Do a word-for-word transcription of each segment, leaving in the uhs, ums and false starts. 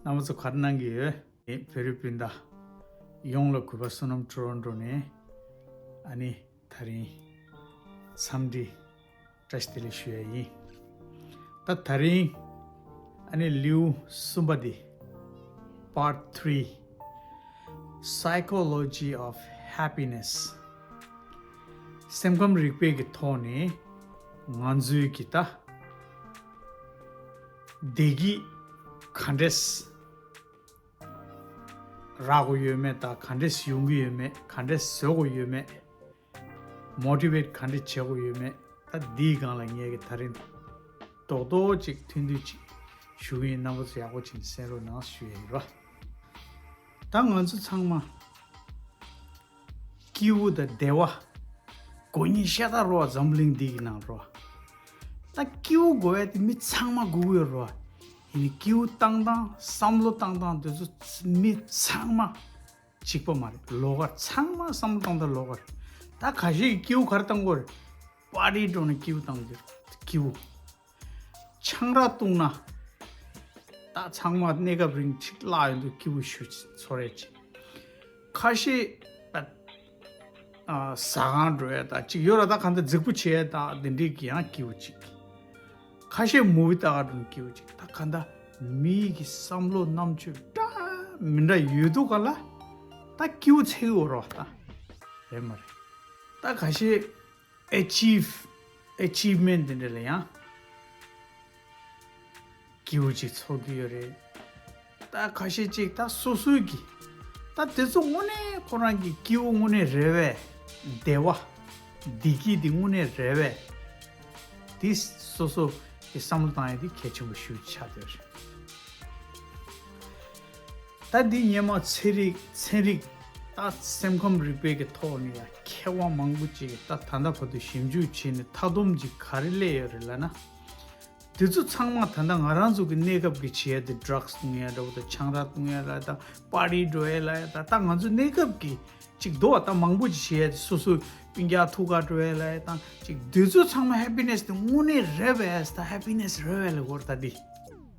རྣམ་པ་ཚོ་ག་རེ་གནང་གི་ཡོད། བོད་རིགས་སྤུན་ཟླ་ཡོངས་ལ་གུས་པ་བསོད་ནམས་ཊོ་རོན་ཊོ་ནས། ཨ་ནི་དེ་རིང་འཚམས་འདྲི་བཀྲ་ཤིས་བདེ་ལེགས་ཞུ་ཡ་ཡིན། ད་དེ་རིང་ཨ་ནི་ལེའུ་གསུམ་པ་འདི། Part three, Psychology of Happiness. སེམས་ཁམས་རིག་པའི་གི་ཐོག་ནས་ང་ཚོའི་གི་ད་བདེ་སྐྱིད་ག་འདྲས་རག་གི་ཡོད་མེད། ད་ག་འདྲས་ཡོང་གི་ཡོད་མེད། ག་འདྲས་བཟོ་དགོས་ཡོད་མེད། མོ་ཊི་ཝེཊ་ག་འདྲས་བྱེད་དགོས་ཡོད་མེད། ད་འདིའི་སྒང་ལ་ངས་གི་དེ་རིང་རྡོག་རྡོག་ཅིག་ཐུང་ཐུང་ཅིག་ཞུ་གི་ཡིན། རྣམ་པ་ཚོ་ཡག་པོ་བྱས་ནས་གསན་རོགས་གནང་ཞུ་ཡ་ཡིན་རོ། ད་ང་ཚོ་ཚང་མ་སྐྱིད་པོ་དང་བདེ་བ་དགོས་ཉིན་ཤ་སྟག་རོ། འཛམ་གླིང་འདི་གི་ནང་རོ། ད་སྐྱིད་པོ་དགོས་ཡ་དེ་མི་ཚང་མ་དགོས་ཀྱི་ཡོད་རོ། ཡིན་ནའི་སྐྱིད་པོ་བཏང་སྟངས། བསམ་བློ་བཏང་སྟངས་དེ་ཚོ་མི་ཚང་མ་གཅིག་པ་མ་རེད། ལོགས་ཀ་རེད། ཚང་མ་བསམ་བློ་བཏང་སྟངས་ལོགས་ཀ་རེད། ད་ཁ་ཤས་ཀྱིས་སྐྱིད་པོ་ག་རེ་བཏང་གི་ཡོད་རེད། པར་ཊི་འགྲོ་ནས་སྐྱིད་པོ་བཏང་གི་ཡོད་རེད། སྐྱིད་པོ། ཆང་རག་བཏུང་ན། ད་ཚང་མ་གནས་སྐབས་རིང་ཅིག་བརླག་ཡོང་དུས་སྐྱིད་པོ་ཞེ་པོ་ཅིག་ཚོར་ཡ་ཅིག་ཁ་ཤས་ད་ཨ་ཟ་ཁང་འགྲོ་ཡ་ད་ཅིག་ཡོད་ར། ད་ག་འདྲ་རྫིག་པོ་བྱེད་ཡ་ད་དེ་འདྲའི་གི་ཡང་སྐྱིད་པོ་ཅིག་ཁ་ཤས་མུ་བི་ལྟ་ག་འགྲོ་ནས་སྐྱིད་པོ་ཅིག་ད་ག་འདྲ་མི་གི་བསམ་བློ་རྣམ་དཔྱོད་འདྲ་མི་འདྲ་ཡོད་དུས་ག་ལ་ད་སྐྱིད་པོ་ཚོར་གི་ཡོད་ར། ད་རེད་མ་རེད། ད་ཁ་ཤས་ཨེ་ཅིབ་ཨེ་ཅིབ་མེན་ཊི་དེ་འདྲ་ལ་ཡང་སྐྱིད་པོ་ཅིག་ཚོར་གི་ཡོད་རེད། ད་ཁ་ཤས་ཅིག་ད་སོ་སོའི་གི་ད་དེ་ཚོ་དངོས་གནས་ཁོ་རང་གི་སྐྱིད་པོ་དངོས་གནས་རེད་པས། བདེ་བ་བདེ་སྐྱིད་དེ་དངོས་གནས་རེད་པས། དེ་སོ་སོ་གི་བསམ་བློ་བཏང་ཡ་དེ་གལ་ཆེན་པོ་ཞེ་པོ་ཆགས་བསྡད་ཡོད་རེད། ད་འདི་སྔོན་མ་ཚན་རིག་ཚན་རིག་ད་སེམས་ཁམས་རིག་པའི་གི་ཐོག་ནས་ཡང་མཁས་དབང་མང་པོ་ཅིག་གིས་ད་ད་ལྟ་བར་དུ་ཞིབ་འཇུག་བྱས་ནས་མཐའ་སྡོམ་ཅིག་ག་རེ་སླེབས་ཡོད་རེད་ལབ་ན། དེ་ཚོ་ཚང་མ་ད་ལྟ་ང་རང་ཚོ་གི་གནས་སྐབས་ཀྱི་བྱེད་ཡ་དེ་ཌྲག་སི་བཏུང་ཡ་འདྲ་བོ་དང་། ཆང་རག་བཏུང་ཡ་ལ་ད་པར་ཊི་འགྲོ་ཡ་ལ་ད་ད་ང་ཚོ་གནས་སྐབས་ཀྱི་ཅིག་འདུག་བ། ད་མང་པོ་ཅིག་བྱེད་ཡ་དེ་སོ་སོའི་སྤུན་ཀྱག་ཐུག་ག་འགྲོ་ཡ་ལ་ད་ཅིག་དེ་ཚོ་ཚང་མ་ཧེ་པི་ནེ་སི་དེ་དངོས་གནས་རེད་པས། ད་ཧེ་པི་ནེ་སི་རེད་པས་ལབ་དགོས་རེད། ད་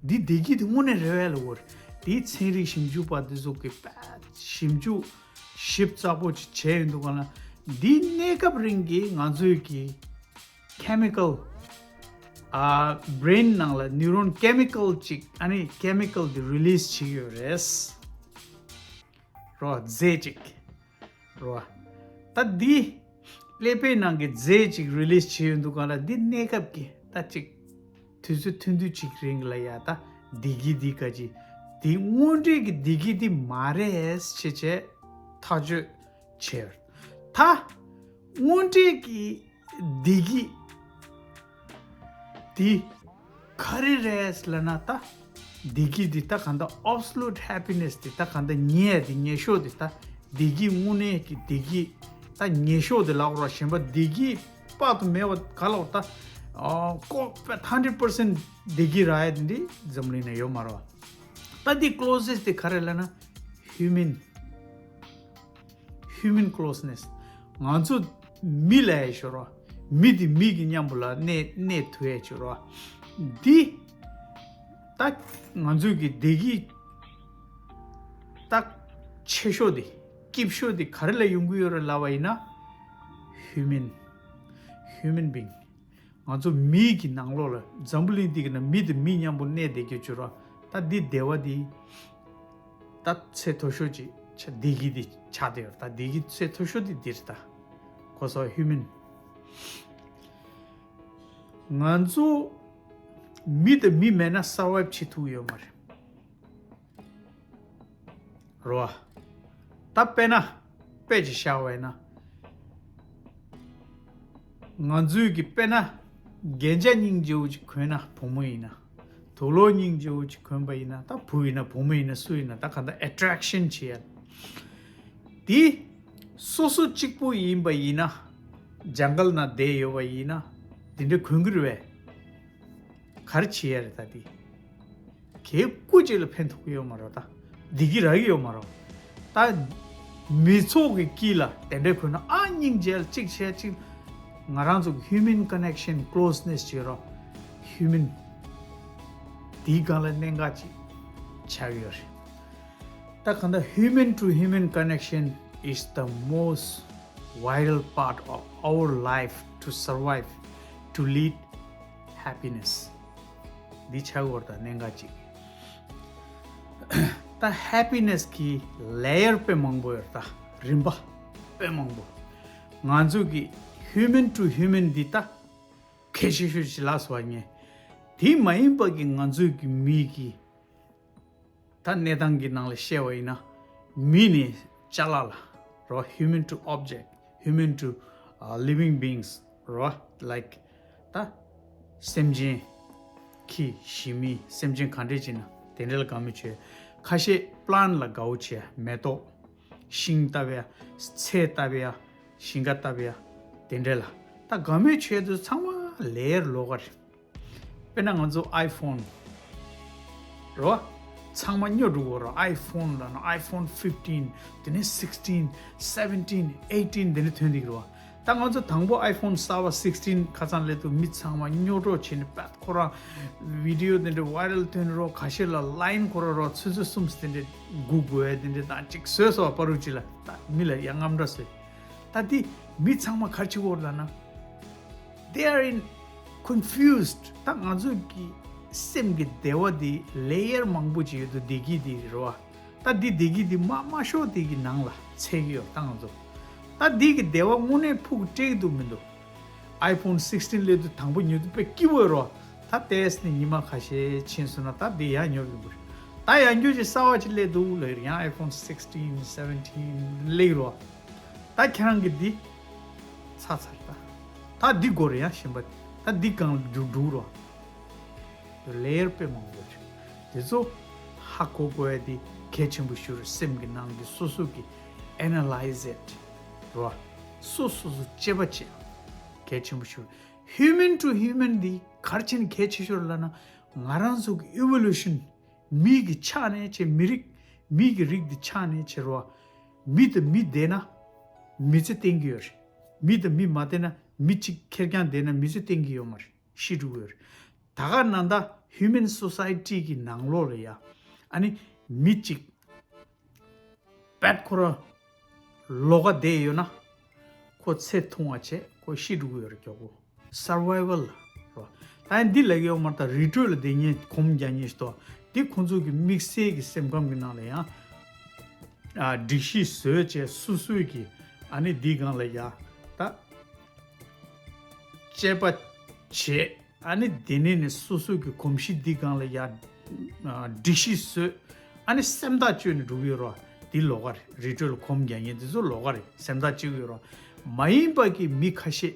འདི་འདི་བདེ་སྐྱིད་དེ་དངོས་གནས་རེད་པས་ལབ་དགོས་རེད། དེའི་ཚན་རིག་ཞིབ་འཇུག་པ་དེ་ཚོ་གིས་དཔེ་ཞིབ་འཇུག་ཞིབ་ཚགས་པོ་ཅིག་བྱས་ཡོང་དུས་ག་ལ། འདི་གནས་སྐབས་རིང་གི་ང་ཚོའི་གི་ཁེ་མི་ཀལ་ཨ་བྷི་རེན་ནང་ལ་ནིའུ་རོན་ཁེ་མི་ཀལ་ཅིག་ཨ་ནི་ཁེ་མི་ཀལ་དེ་རི་ལིས་བྱེད་ཀྱི་ཡོད་རེད། རོ། རྫས་ཅིག་རོ། ད་འདི་ཀླད་པའི་ནང་གི་རྫས་ཅིག་རི་ལིས་བྱེད་ཡོང་དུས་ག་ལ། འདི་གནས་སྐབས་ཀྱི་ད་ཅིག་དུས་ཚོད་ཐུང་ཐུང་ཅིག་རིང་ལ་ཡ་ད་བདེ་སྐྱིད་འདི་ག་ཅིག་འདི་དངོས་འབྲེལ་གྱི་བདེ་སྐྱིད་འདི་མ་རེད་ཟེར་བྱས་ཐག་གཅོད་བྱས། ད་དངོས་འབྲེལ་གྱི་བདེ་སྐྱིད་འདི་ག་རེ་རེད་ལབ་ན། ད་བདེ་སྐྱིད་འདི་ད་ག་འདྲ་ཨབ་སོ་ལུཊ་ཧེ་པི་ནེ་སི་འདི་ད་ག་འདྲ་ཉེ་ཡ་འདི་ཉེ་ཤོས་འདི་ད་བདེ་སྐྱིད་དངོས་གནས་ཀྱི་བདེ་སྐྱིད་ད་ཉེ་ཤོས་འདི་ལབ་དགོས་ར། གཞན་པ་བདེ་སྐྱིད་དཔག་ཏུ་མེད་པ་ག་ལབ་ད་ཨ་ཀོ་ཧན་ཌེཌ་པར་སེན་ཊི་བདེ་སྐྱིད་རག་ཡ་འདི་འཛམ་གླིང་ན་ཡོད་མ་རེད་བ། ད་འདི་ཀློ་སེ་སི་འདི་ག་རེ་ལབ་ན་ཧིའུ་མན། ཧིའུ་མན་ཀློ་སི་ནེ་སི། ང་ཚོ་མི་ལབ་ཡ་ཞོར་བ། མི་དེ་མི་གི་མཉམ་པོ་ལ་གནས་གནས་ཐུབ་ཡ་ཞོར་བ། འདི་ད་ང་ཚོའི་གི་བདེ་སྐྱིད་ད་ཆེ་ཤོས་དེ་སྐྱིད་ཤོས་དེ་ག་རེ་ལ་ཡོང་གི་ཡོད་རེད་ལབ་པ་ཡིན་ན། ཧིའུ་མན། ཧིའུ་མན་བིང་། ང་ཚོ་མིའི་གི་ནང་ལོགས་ལ་འཛམ་བུ་གླིང་འདི་གི་ནང་མི་དང་མི་མཉམ་པོ་གནས་བསྡད་རྒྱུ་བྱུང་ར། ད་འདི་བདེ་བ་འདི་ད་ཚད་མཐོ་ཤོས་ཅིག་ཆ་བདེ་སྐྱིད་འདི་ཆགས་བསྡད་ཡོད་ར། ད་བདེ་སྐྱིད་ཚད་མཐོ་ཤོས་འདི་འདི་རེད། ད་གོ་སོང་། ཧིའུ་མན། ང་ཚོ་མི་དང་མི་མེད་ན་སར་ཝའིབ་བྱེད་ཐུབ་ཡོད་མ་རེད། རོ། ད་དཔེར་ན་དཔེ་ཅིག་བཞག་པ་ཡིན་ན། ང་ཚོའི་གི་དཔེར་ན་རྒྱན་ཆ་སྙིང་རྗེ་བོ་ཅིག་གོན་ན་བུ་མོ་ཡིན་ན། དུག་ལོག་སྙིང་རྗེ་བོ་ཅིག་གོན་པ་ཡིན་ན། ད་བུ་ཡིན་ན་བུ་མོ་ཡིན་ན་སུ་ཡིན་ན་ད་ག་འདྲ་ཨེ་ཊེག་ཤན་བྱེད་ཡ། དེ་སོ་སོ་གཅིག་པུ་ཡིན་པ་ཡིན་ན། ཇང་གལ་ནང་བསྡད་ཡོད་པ་ཡིན་ན། དེ་འདྲ་གོན་གི་རེད་པས། ག་རེ་བྱེད་ཡ་རེད་ད་དེ། གལ་སྐུ་ཅིག་ལ་ཕན་ཐོགས་ཀྱི་ཡོད་མ་རེད། ད་བདེ་སྐྱིད་རག་གི་ཡོད་མ་རེད། ད་མི་ཚོགས་ཀྱི་དཀྱིལ་ལ་དེ་འདྲའི་གོ་ན་ཨ་སྙིང་རྗེ་ལ་གཅིག་བྱས་གཅིག་ང་རང་ཚོ་གི་ཧིའུ་མན་ཀོ་ནེག་ཤན་ཀློ་སི་ནེ་སི་བྱེད་རོགས། ཧིའུ་མན་དེའི་སྒང་ལ་གནད་འགག་ཅིག་ཆགས་ཡོད་རེད། ད་གང་ལྟར human to human connection is the most vital part of our life to survive, to lead happiness. འདི་ཆགས་ཡོད་རེད། ད་གནད་འགག་ཅིག་ད་happiness གི་layer དཔེ་མང་པོ་ཡོད་རེད། ད་རིམ་པ་དཔེ་མང་པོ། ང་ཚོ་གི་human to human འདི་ད་གལ་ཆེ་ཤོས་ཅིག་ལབ་སོང་བ་ངས། དེ་མ་ཡིན་པ་གི་ང་ཚོ་གི་མི་གི་ད་གནས་སྟངས་ཀྱི་ནང་ལ་བཤད་པ་ཡིན་ན། མི་ནས་ཅ་ལག་ལ་རོ། human to object, human to, uh, living beings རོ། like ད་སེམས་ཅན་ཁྱི་ཞི་མི་སེམས་ཅན་ག་འདྲས་ཅིག་ན་དེ་འདྲས་ལ་དགའ་མོས་བྱེད། ཁ་ཤས་plant ལ་དགའ་བོ་བྱེད། མེ་ཏོག་ཤིང་ལྟ་བུ་ཡ། ཚལ་ལྟ་བུ་ཡ། ཞིང་ཁ་ལྟ་བུ་ཡ། དེ་འདྲས་ལ་ད་དགའ་མོས་བྱེད་དུས་ཚང་མ་layer ལོགས་ཀ་རེད། དཔེར་ན་ང་ཚོ་iPhone རོ། ཚང་མ་ཉོ་འགྲོ་གི་རོ། iPhone ལབ་ན་iPhone fifteen, དེ་ནས་sixteen, seventeen, eighteen དེ་འདྲ་ཐོན་འདུག་རོ། ད་ང་ཚོ་དང་པོ་iPhone གསར་པ་sixteen ཁ་སང་སླེབས་དུས་མི་ཚང་མ་ཉོ་འགྲོ་བྱས་ནས་པད་ཁོ་རང་video དེ་འདྲ་viral ཐོན་རོ། ཁ་ཤས་ལ་line ཁོ་རང་རོ། ཆུ་ཚོད་གསུམ་དེ་འདྲ་སྒུག་དགོས་དེ་འདྲ་དང་གཅིག་བཟོས་སོང་བ། པ་རུ་ཅི་ལ་ད་མི་ལ་ཡ་རྔམ་འདྲ་བཟོས། ད་དེ་མི་ཚང་མ་ག་རེ་བྱེད་ཀྱི་ཡོད་ལབ་ན། They are in confused. ད་ང་ཚོ་གི་སེམས་ཀྱི་བདེ་བ་དེ་layer མང་པོ་ཅིག་ཡོད་དུས་བདེ་སྐྱིད་དེ་རེད་བ། ད་འདི་བདེ་སྐྱིད་འདི་མ་མ་ཤོར་དེ་གི་ནང་ལ་འཚོལ་གྱི་ཡོད། ད་ང་ཚོ་ད་འདི་གི་བདེ་བ་དངོས་གནས་ཕུགས་སྤྲད་ཀྱི་འདུག་མི་འདུག iPhone sixteen སླེབས་དུས་དང་པོ་ཉོ་དུས་དཔེ་སྐྱིད་པོ་རེད་བ། ད་ལྟས་ནས་ཉི་མ་ཁ་ཤས་ཕྱིན་སོང་ན་ད་འདི་ཡང་ཉོ་གི་འདུག་ད་ཡང་ཉོ་ཅིག་གསར་པ་ཅིག་སླེབས་འདུག་ལབ་ཡང་iPhone sixteen, seventeen སླེབས་རེད་བ། ད་ཁྱེད་རང་གིས་འདི་ཚར་ཚར། ད་ད་འདི་སྒོར་ཡང་གཞན་པ་ད་འདི་སྒང་ལ་འགྲོ་འགྲོ་རོགས། layer དཔེ་མང་པོ་ཡོད་རེད། དེ་ཚོ་ཧ་གོ་དགོས་ཡ་འདི་གལ་ཆེན་པོ་ཞིག་རེད། སེམས་ཀྱི་ནང་གི་སོ་སོ་གི་analyze it རོ། སོ་སོ་སོ་དཔྱད་པ་བྱེད་གལ་ཆེན་པོ་ཞིག་རེད། human to human འདི་ག་རེ་བྱས་ནས་གལ་ཆེ་ཤོས་རེད་ལབ་ན། ང་རང་ཚོ་གི་evolution མི་གི་ཆགས་ནས་བྱས། མི་རིགས་མི་གི་རིགས་འདི་ཆགས་ནས་བྱས་རོ། མི་དང་མི་བསྡད་ན་མི་ཚེ་བརྟན་གྱི་ཡོད་རེད། མི་དང་མི་མ་བསྡད་ན་མི་གཅིག་ཁེར་རྐྱང་བསྡད་ན་མི་ཚེ་བརྟན་གྱི་ཡོད་མ་རེད། ཤི་འགྲོ་གི་ཡོད་རེད། ད་ག་ནང་ད་human society གི་ནང་ལོགས་ལ་ཡ་ཨ་ནི་མི་གཅིག་པད་ཁོ་ར་ལོགས་ཀ་བསྡད་ཡོད་ན་ཁོ་ཚེ་ཐུང་བ་བྱས་ཁོ་ཤི་འགྲོ་གི་ཡོད་རེད། མགྱོགས་པོ་survival རོ། ད་ཡང་འདི་ལབ་ཀྱི་ཡོད་མ་རེད། ད་རི་ཁྲོད་ལ་བསྡད་མཁན་གོམ་རྒྱག་མཁན་ཞིག་འདུག་འདི་ཁོང་ཚོ་གི་དམིགས་བསལ་གྱི་སེམས་ཁམས་ཀྱི་ནང་ལ་ཡང་ཨ་སྒྲིག་གཞི་བཟོས་བྱས་སོ་སོའི་གི་ཨ་ནི་འདི་སྒང་ལ་ཡ་ད་དཔྱད་པ་བྱས། ཨ་ནི་དེ་ནས་ནི་སོ་སོ་གི་གོམས་གཤིས་འདི་སྒང་ལ་ཡ་ཨ་སྒྲིག་གཞི་བཟོས། ཨ་ནི་སེམས་ཐག་གཅོད་ནས་འགྲོ་གི་ཡོད་རོ། འདི་ལོགས་ཀ་རེད། རི་ཁྲོད་ལ་གོམ་རྒྱག་མཁན་འདི་ཚོ་ལོགས་ཀ་རེད། སེམས་ཐག་གཅོད་ཀྱི་ཡོད་རོ། མ་ཡིན་པ་གི་མི་ཁ་ཤས་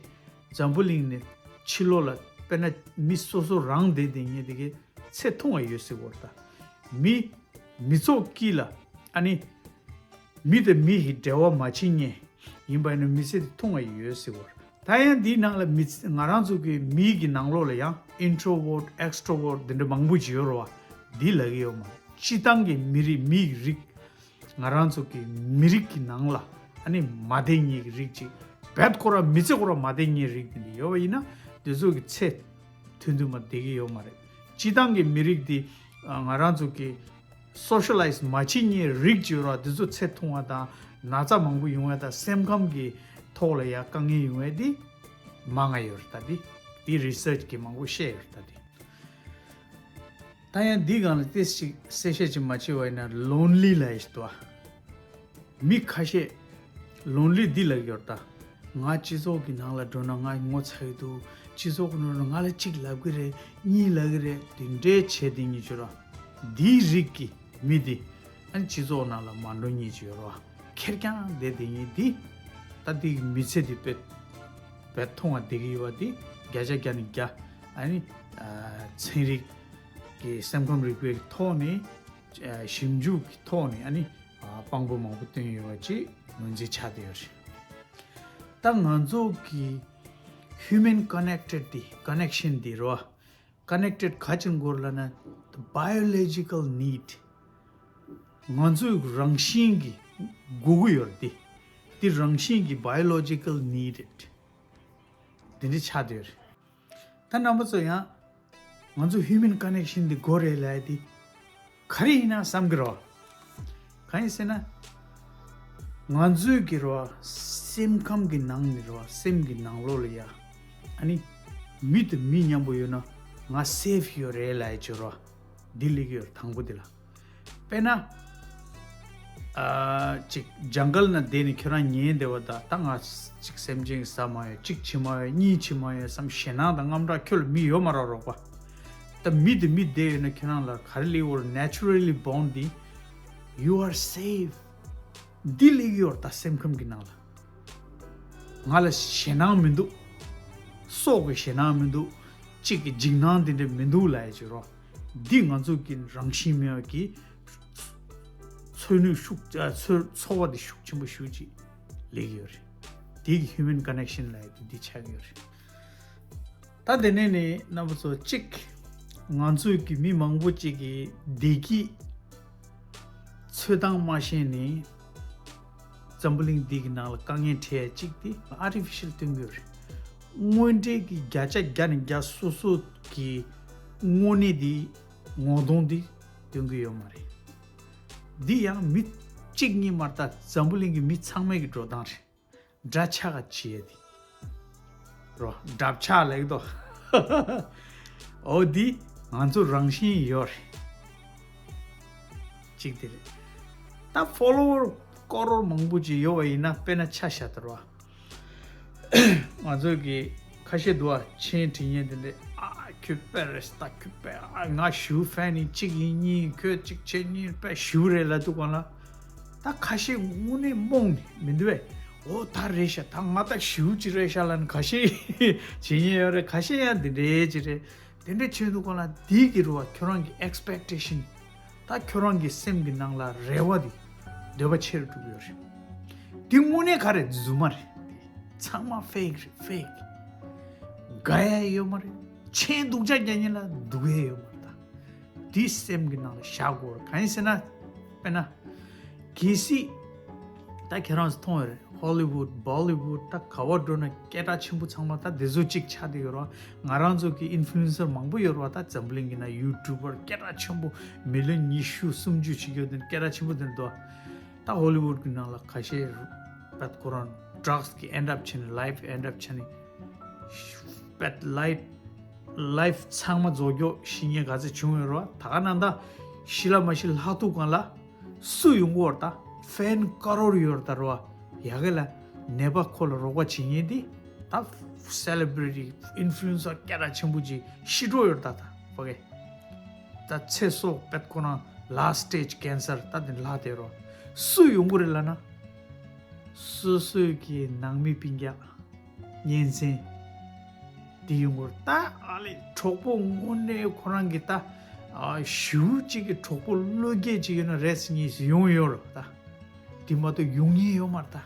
འཛམ་བུ་གླིང་ནས་ཕྱི་ལོགས་ལ་དཔེར་ན་མི་སོ་སོ་རང་བསྡད་བསྡད་མཁན་དེ་གའི་ཚེ་ཐུང་བ་ཡོད་སྲིད་པ་རེད། ད་མི་མི་ཚོགས་དཀྱིལ་ལ་ཨ་ནི་མི་དང་མི་ཡི་འབྲེལ་བ་མ་བྱེད་མཁན་ཡིན་པ་ཡིན་ན་མི་ཚེ་དེ་ཐུང་བ་ཡོད་སྲིད་པ་རེད། ད་ཡང་འདིའི་ནང་ལ་མི་ཚེ་ང་རང་ཚོ་གི་མིའི་གི་ནང་ལོགས་ལ་ཡང་introvert, extrovert འདི་འདྲ་མང་པོ་ཅིག་ཡོད་རེད་བ། འདི་ལབ་ཀྱི་ཡོད་མ་རེད། སྤྱིར་བཏང་གི་མི་རིགས་མིའི་རིགས་ང་རང་ཚོ་གི་མི་རིགས་ཀྱི་ནང་ལ་ཨ་ནི་མ་བསྡད་མཁན་གྱི་རིགས་ཅིག་རྦད་ཁོ་ར་མི་ཚེ་ཁོ་ར་མ་བསྡད་མཁན་རིགས་འདི་འདྲ་ཡོད་པ་ཡིན་ན་འདི་ཚོ་གི་ཚེ་ཐུང་ཐུང་མ་བསྡད་ཀྱི་ཡོད་མ་རེད། སྤྱིར་བཏང་གི་མི་རིགས་འདི་ང་རང་ཚོ་གི་socialize མ་བྱེད་མཁན་རིགས་ཅིག་ཡོད་ར། འདི་ཚོ་ཚེ་ཐུང་བ་དང་ན་ཚ་མང་པོ་ཡོང་བ་དང་སེམས་ཁམས་ཀྱི་ཐོག་ལ་ཡང་དཀའ་ངལ་ཡོང་བ་འདི་མང་ང་ཡོད་རེད། ད་འདི་འདི་research གི་མང་པོ་བཤད་ཡོད་རེད། ད་འདི་ད་ཡང་འདི་སྒང་ལ་ཏོག་ཙམ་ཅིག་གསལ་བཤད་ཅིག་མ་བྱས་པ་ཡིན་ན་lonely ལབ་ཡ་ཞིག་འདུག་ཨ། མི་ཁ་ཤས་lonely འདི་ལབ་ཡོད་ད། ང་སྤྱི་ཚོགས་ཀྱི་ནང་ལ་འགྲོ་ན་ང་ངོ་ཚ་གི་འདུག་སྤྱི་ཚོགས་ཀྱི་ནང་ལ་ང་ལ་གཅིག་ལབ་ཀྱི་རེད། གཉིས་ལབ་ཀྱི་རེད། དེ་འདྲའི་བྱས་དེ་གཉིས་བྱོས་ར། འདིའི་རིགས་ཀྱི་མི་འདི་ཨ་ནི་སྤྱི་ཚོགས་ནང་ལ་མ་འགྲོ་མཁན་ཅིག་ཡོད་ར། ཁེར་རྐྱང་བསྡད་དེ་གཉིས་འདི་ད་འདི་མི་ཚེ་འདི་དཔེ་དཔེ་ཐུང་བ་བསྡད་ཀྱི་ཡོད་པ་འདི་བརྒྱ་ཆ་བརྒྱ་ནས་བརྒྱ་ཨ་ནི་ཚན་རིག་གི་སེམས་ཁམས་རིག་པའི་ཐོག་ནས་ཞིབ་འཇུག་གི་ཐོག་ནས་ཨ་ནི་དཔང་པོ་མང་པོ་བཏོན་ཡོད་པ་ཅིག་ངོས་འཛིན་ཆགས་བསྡད་ཡོད་རེད། ད་ང་ཚོ་གི་human connected དེ་connection དེ་རོ། connected ག་ཅིག་དགོས་ལབ་ན་biological need ང་ཚོའི་རང་བཞིན་གྱི་དགོས་ཀྱི་ཡོད་རེད། དེ་དེ་རང་བཞིན་གྱི་biological needed དེ་འདྲ་ཆགས་བསྡད་ཡོད་རེད། ད་རྣམ་པ་ཚོ་ཡང་ང་ཚོ་human connection འདི་དགོས་རེད་ལབ་ཡ་དེ་ ག་རེ་ཡིན་ན་བསམ་གི་རོ། གང་ཡིན་ཟེར་ན། ང་ཚོའི་གི་རོ། སེམས་ཁམས་ཀྱི་ནང་ནས་རོ། སེམས་ཀྱི་ནང་ལོགས་ལ་ཡ། ཨ་ནི། མི་དང་མི་མཉམ་པོ་ཡོད་ན། ང་སེབ་ཡོད་རེད་ལབ་ཡ་ཅིག་རོ། འདི་སླེབས་ཀྱི་ཡོད་རེད་དང་པོ་འདི་ལ། དཔེར་ན། ཨ། ཅིག་ཇང་གལ་ནང་བསྡད་ནས་ཁྱོད་རང་ཉལ་བསྡད་པ་དང་། ད་ང་ཅིག་སེམས་ཅན་གྱི་ཟ་མ་ཡོད། གཅིག་བྱེད་མ་ཡོད། གཉིས་བྱེད་མ་ཡོད་བསམ་ཞེད་སྣང་དང་དངངས་སྐྲག་ཁྱོད་ལ་མི་ཡོད་མ་རེད་རོགས་པ། ད་མི་དེ་མི་བསྡད་ཡོད་ན་ཁྱོད་རང་ལ་ག་རེ་སླེབས་ཡོད་རེད། naturally born འདི། You are safe. འདི་སླེབས་ཡོད་རེད་ད་སེམས་ཁམས་ཀྱི་ནང་ལ། ང་ལ་ཞེད་སྣང་མི་འདུག་སྲོག་གི་ཞེད་སྣང་མི་འདུག་གཅིག་གི་འཇིགས་སྣང་དེ་འདྲ་མི་འདུག་ལབ་ཡ་ཅིག་རོ། འདི་ང་ཚོ་གི་རང་བཞིན་མེད་པ་གི་འཚོ་ནུས་ཤུགས། ཨ། འཚོ་འཚོ་བ་འདི་ཤུགས་ཆེན་པོ་ཞེ་ཅིག་སླེབས་ཀྱི་ཡོད་རེད། དེ་གི་human connection ལབ་ཡ་དེ་འདི་ཆགས་ཀྱི་ཡོད་རེད། ད་དེ་ནས་ནི་རྣམ་པ་ཚོ་གཅིག་ང་ཚོའི་གི་མི་མང་པོ་ཅིག་གི་བདེ་སྐྱིད་འཚོལ་སྟངས་མ་ཤེས་ནས། འཛམ་བུ་གླིང་འདི་གི་ནང་ལ་དཀའ་ངལ་འཕྲད་ཡ་གཅིག་དེ་artificial སྟོན་གྱི་ཡོད་རེད། དངོས་འབྲེལ་གྱི་བརྒྱ་ཆ་བརྒྱ་ནས་བརྒྱ་སོ་སོ་གི་དངོས་གནས་འདི་ངོ་གདོང་འདི་སྟོན་གྱི་ཡོད་མ་རེད། འདི་ཡང་མི་གཅིག་གཉིས་མ་རེད་ད། འཛམ་བུ་གླིང་གི་མི་ཚང་མའི་གི་འགྲོ་སྟངས་རེད། འདྲ་ཆགས་བྱེད་ཡ་དེ། རོ། འདྲ་ཆགས་ལེགས་དོ། འོ་འདི་ང་ཚོ་རང་བཞིན་ཡོད་རེད། གཅིག་དེ་རེད། ད་follower ཀོ་རོར་མང་པོ་ཅིག་ཡོད་པ་ཡིན་ན་དཔེར་ན་ཆ་བཞག་ད་རོ། ང་ཚོ་གི་ཁ་ཤས་འདུག་ཨ། མཆན་བྲིས་མཁན་དེ་འདྲས། ཨ། ཁྱོད་དཔེ་རེད་ད། ཁྱོད་དཔེ། ཨ། ང་ཞུ་ཧྥན་ནི་གཅིག་ཡིན་གཉིས། ཁྱོད་གཅིག་བྱས་གཉིས་དཔེ་ཞུ་རེད་ལབ་འདུག་ག་ལ། ད་ཁ་ཤས་དངོས་གནས་རྨོངས་ནས་མི་འདུག་བས། འོ་ད་རེད་ཤག་ད་ང་ད་ཞུ་ཅི་རེད་ཤག་ལབ་ནས་ཁ་ཤས་བྱེད་མཁན་ཡོད་རེད། ཁ་ཤས་ཡང་འདི་འདྲས་ཅི་རེད། དེ་འདྲས་བྱེད་འདུག་ག་ལ། འདི་གི་རུ་བ་ཁྱོད་རང་གི་expectation། ད་ཁྱོད་རང་གི་སེམས་ཀྱི་ནང་ལ་རེ་བ་འདི་འདོད་པ་ཆེ་རུ་འགྲོ་གི་ཡོད་རེད། འདི་དངོས་གནས་ག་རེ་རྫུན་མ་རེད། ཚང་མ་fake རེད། fake། དགའ་ཡ་ཡོད་མ་རེད། མཆན་སྡུག་ཅག་རྒྱག་མཁན་ལ་སྡུག་ཡ་ཡོད་མ་རེད། ད་འདི་སེམས་ཀྱི་ནང་ལ་བཞག་དགོས་རེད། གང་ཡིན་ཟེར་ན། དཔེར་ན། གལ་སྲིད། ད་ཁྱེད་རང་ཚོ་མཐོང་ཡོད་རེད། Hollywood Bollywood ད་ག་བ་འགྲོ་ན་སྐད་གྲགས་ཆེན་པོ་ཚང་མ་ད་དེ་ཚོ་གཅིག་ཆགས་བསྡད་ཡོད་རེད་བ། ང་རང་ཚོ་གི་influencer མང་པོ་ཡོད་རེད་བ། ད་འཛམ་བུ་གླིང་གི་ནང་YouTuber སྐད་གྲགས་ཆེན་པོ་མི་ལི་ཡོན་ཉི་ཤུ་སུམ་ཅུ་ཞིག་ཡོད་དེ་སྐད་གྲགས་ཆེན་པོ་དེ་འདུག་ད་Hollywood གི་ནང་ལ་ཁ་ཤས་པད་ཁོ་རང་drugs གི་end up བྱས་ནས། life end up བྱས་ནས། པད་life life ཚང་མ་རྫོགས་རྒྱུ་ཤི་ཉེན་ག་ཚོད་བྱུང་ཡོད་རེད་བ། ད་ག་ནང་ད་ཤི་ལ་མ་ཤི་ལྷག་ཐུག་གང་ལ་སུ་ཡོང་གི་ཡོད་རེད། ད་ཧྥན་ཀ་རོར་ཡོད་རེད་ད་རེད་བ། ཡ་གི་ལ་ནད་པ་ཁོ་ལ་རོགས་པ་བྱེད་མཁན་དེ་ད་celebrity influencer སྐད་གྲགས་ཆེན་པོ་ཅིག་ཤི་འགྲོ་ཡོད་རེད་ད། ད་ཕ་གི་ད་ཚེ་སྲོག་པད་ཁོ་རང་last stage cancer ད་དེ་ལྷག་བསྡད་རེད། སུ་ཡོང་གི་རེད་ལབ་ན། སོ་སོའི་གི་ནང་མི་སྤུན་ཀྱག་གཉེན་ཚན་དེ་ཡོང་གི་རེད་ད། ཨ་ལས་གྲོགས་པོ་དངོས་གནས་ཁོ་རང་གི་ད་ཨ་ཞུ་གཅིག་གི་གྲོགས་པོ་བློ་སྐྱེད་ཅིག་ཡོད་ན་རེས་གཉིས་སུ་ཡོང་ཡོད་རེད་ད། དེ་མ་གཏོགས་ཡོང་ཉེན་ཡོད་མ་རེད་ད།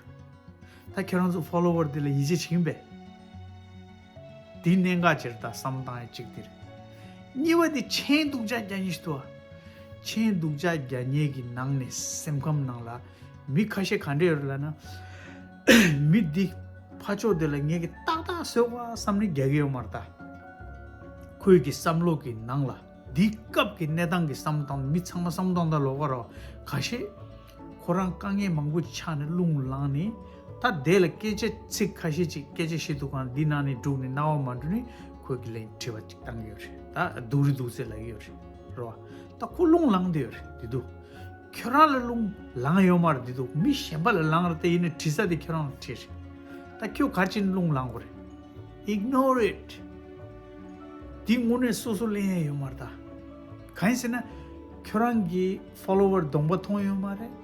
ད་ཁྱེད་རང་ཚོ་follower དེ་ལ་ཡིད་ཆེས་བྱེད་ཀྱིན་པས། དེ་གནད་འགག་ཅིག་རེད་ད། བསམ་བློ་བཏང་ཡ་གཅིག་དེ་རེད། གཉིས་པ་དེ་མཆན་སྡུག་ཅག་རྒྱག་མཁན་ཞིག་འདུག་བ། མཆན་སྡུག་ཅག་རྒྱག་མཁན་གྱི་ནང་ནས་སེམས་ཁམས་ནང་ལ་མི་ཁ་ཤས་ག་འདྲ་ཡོད་རེད་ལབ་ན། མི་འདི་ཕར་ཕྱོགས་དེ་ལ་ངས་ཀྱི་ཏག་ཏག་བཟོས་པ་བསམ་ནས་རྒྱག་གི་ཡོད་མ་རེད་ད། ཁོའི་གི་བསམ་བློ་གི་ནང་ལ་འདི་སྐབས་ཀྱི་གནས་སྟངས་ཀྱི་བསམ་བློ་བཏང་། མི་ཚང་མ་བསམ་བློ་བཏང་ད་ལོག་ག་རོ། ཁ་ཤས་ཁོ་རང་དཀའ་ངལ་མང་པོ་ཆགས་ནས་རླུང་ལངས་ནས། ད་དེ་ལ་སྐད་ཆ་ཚིག་ཁ་ཤས་ཅིག་སྐད་ཆ་བཤད་དུས་གང་འདི་ནང་ནས་འགྲུག་ནས་རྣ་བ་མ་འགྲོ་ནས་ཁོས་ཀྱི་ལན་དྲི་བ་ཅིག་བཏང་གི་ཡོད་རེད། ད་སྡུག་རུ་སྡུག་ཚད་ལབ་ཀྱི་ཡོད་རེད་རོ། ད་ཁོ་རླུང་ལངས་བསྡད་ཡོད་རེད་དེ་འདུག་ཁྱོད་རང་ལ་རླུང་ལངས་ཡོད་མ་རེད་དེ་འདུག་མི་གཞན་པ་ལ་ལངས་རེད་དེ། ཡིན་ནའི་དྲི་ས་དེ་ཁྱོད་རང་ལ་དྲི་རེད། ད་ཁྱོད་ག་རེ་བྱས་ནས་རླུང་ལངས་དགོས་རེད། Ignore it. འདི་དངོས་གནས་སོ་སོ་ལེན་ཡ་ཡོད་མ་རེད་ད། གང་ཡིན་ཟེར་ན། ཁྱོད་རང་གི་follower གདོང་པ་མཐོང་ཡོད་མ་རེད།